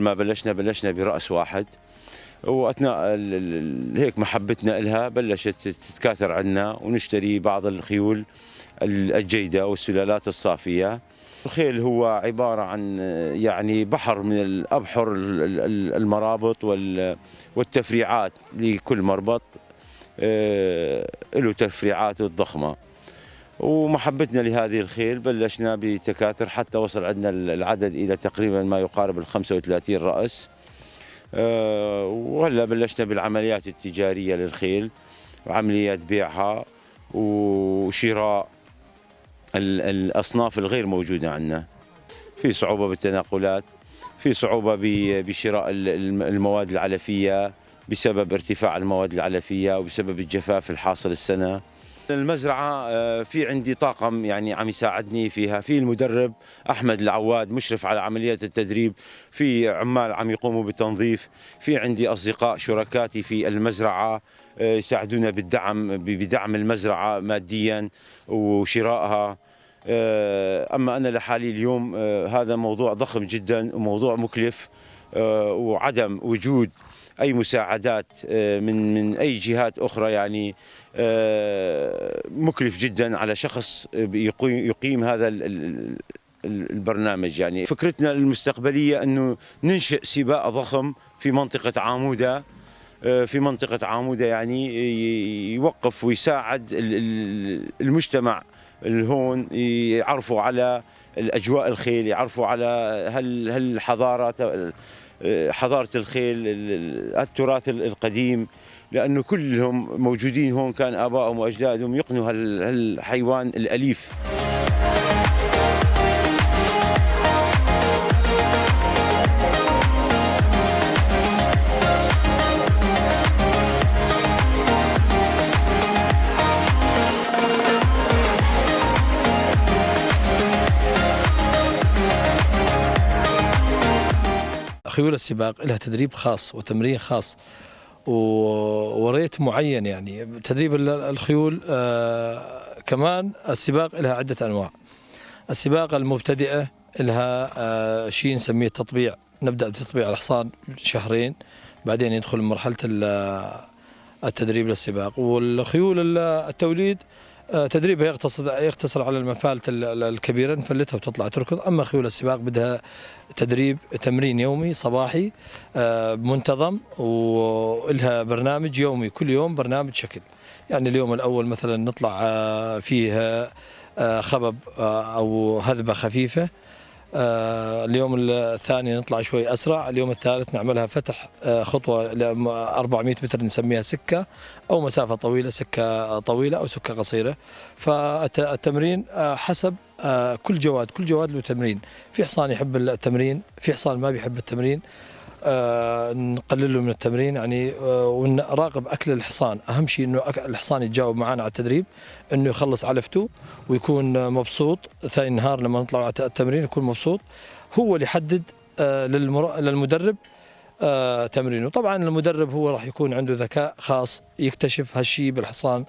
ما بلشنا برأس واحد، وأثناء هيك محبتنا لها بلشت تتكاثر عنا ونشتري بعض الخيول الجيدة والسلالات الصافية. الخيل هو عبارة عن يعني بحر من الأبحر، المرابط والتفريعات، لكل مربط له تفريعاته الضخمة. ومحبتنا لهذه الخيل بلشنا بتكاثر حتى وصل عندنا العدد إلى تقريبا ما يقارب 35 رأس. وهلا بلشنا بالعمليات التجارية للخيل، وعمليات بيعها وشراء الأصناف الغير موجودة عندنا. في صعوبة بالتناقلات، في صعوبة بشراء المواد العلفية بسبب ارتفاع المواد العلفية وبسبب الجفاف الحاصل السنة. المزرعة في عندي طاقم يعني عم يساعدني فيها، في المدرب أحمد العواد مشرف على عمليات التدريب، في عمال عم يقوموا بالتنظيف، في عندي أصدقاء شركاتي في المزرعة يساعدونا بدعم المزرعة ماديا وشرائها. أما أنا لحالي اليوم هذا موضوع ضخم جدا وموضوع مكلف، وعدم وجود أي مساعدات من أي جهات أخرى يعني مكلف جدا على شخص يقيم هذا البرنامج. يعني فكرتنا المستقبلية أنه ننشئ سباق ضخم في منطقة عامودة، في منطقة عامودة يعني يوقف ويساعد المجتمع هون، يعرفوا على الأجواء الخيل، يعرفوا على هالحضارة، حضارة الخيل، التراث القديم، لأنه كلهم موجودين هون كان آبائهم وأجدادهم يقنوا هالحيوان الأليف. خيول السباق لها تدريب خاص وتمرين خاص وريت معين، يعني تدريب الخيول. كمان السباق لها عدة أنواع. السباق المبتدئة لها شيء نسميه التطبيع، نبدأ بتطبيع الحصان شهرين، بعدين يدخل مرحلة التدريب للسباق. والخيول التوليد تدريبها يقتصر على المفالت الكبيرة، نفلتها وتطلع تركض. أما خيول السباق بدها تدريب تمرين يومي صباحي منتظم، ولها برنامج يومي، كل يوم برنامج شكل. يعني اليوم الأول مثلا نطلع فيه خبب أو هذبة خفيفة، اليوم الثاني نطلع شوي أسرع، اليوم الثالث نعملها فتح خطوة 400 متر نسميها سكة، أو مسافة طويلة، سكة طويلة أو سكة قصيرة. فالتمرين حسب كل جواد، كل جواد له تمرين. في حصان يحب التمرين، في حصان ما بيحب التمرين، نقلل له من التمرين يعني، ونراقب أكل الحصان. أهم شيء إنه الحصان يتجاوب معنا على التدريب، إنه يخلص علفته ويكون مبسوط. ثاني نهار لما نطلع على التمرين يكون مبسوط، هو اللي يحدد للمدرب تمرينه. طبعا المدرب هو راح يكون عنده ذكاء خاص يكتشف هالشيء بالحصان.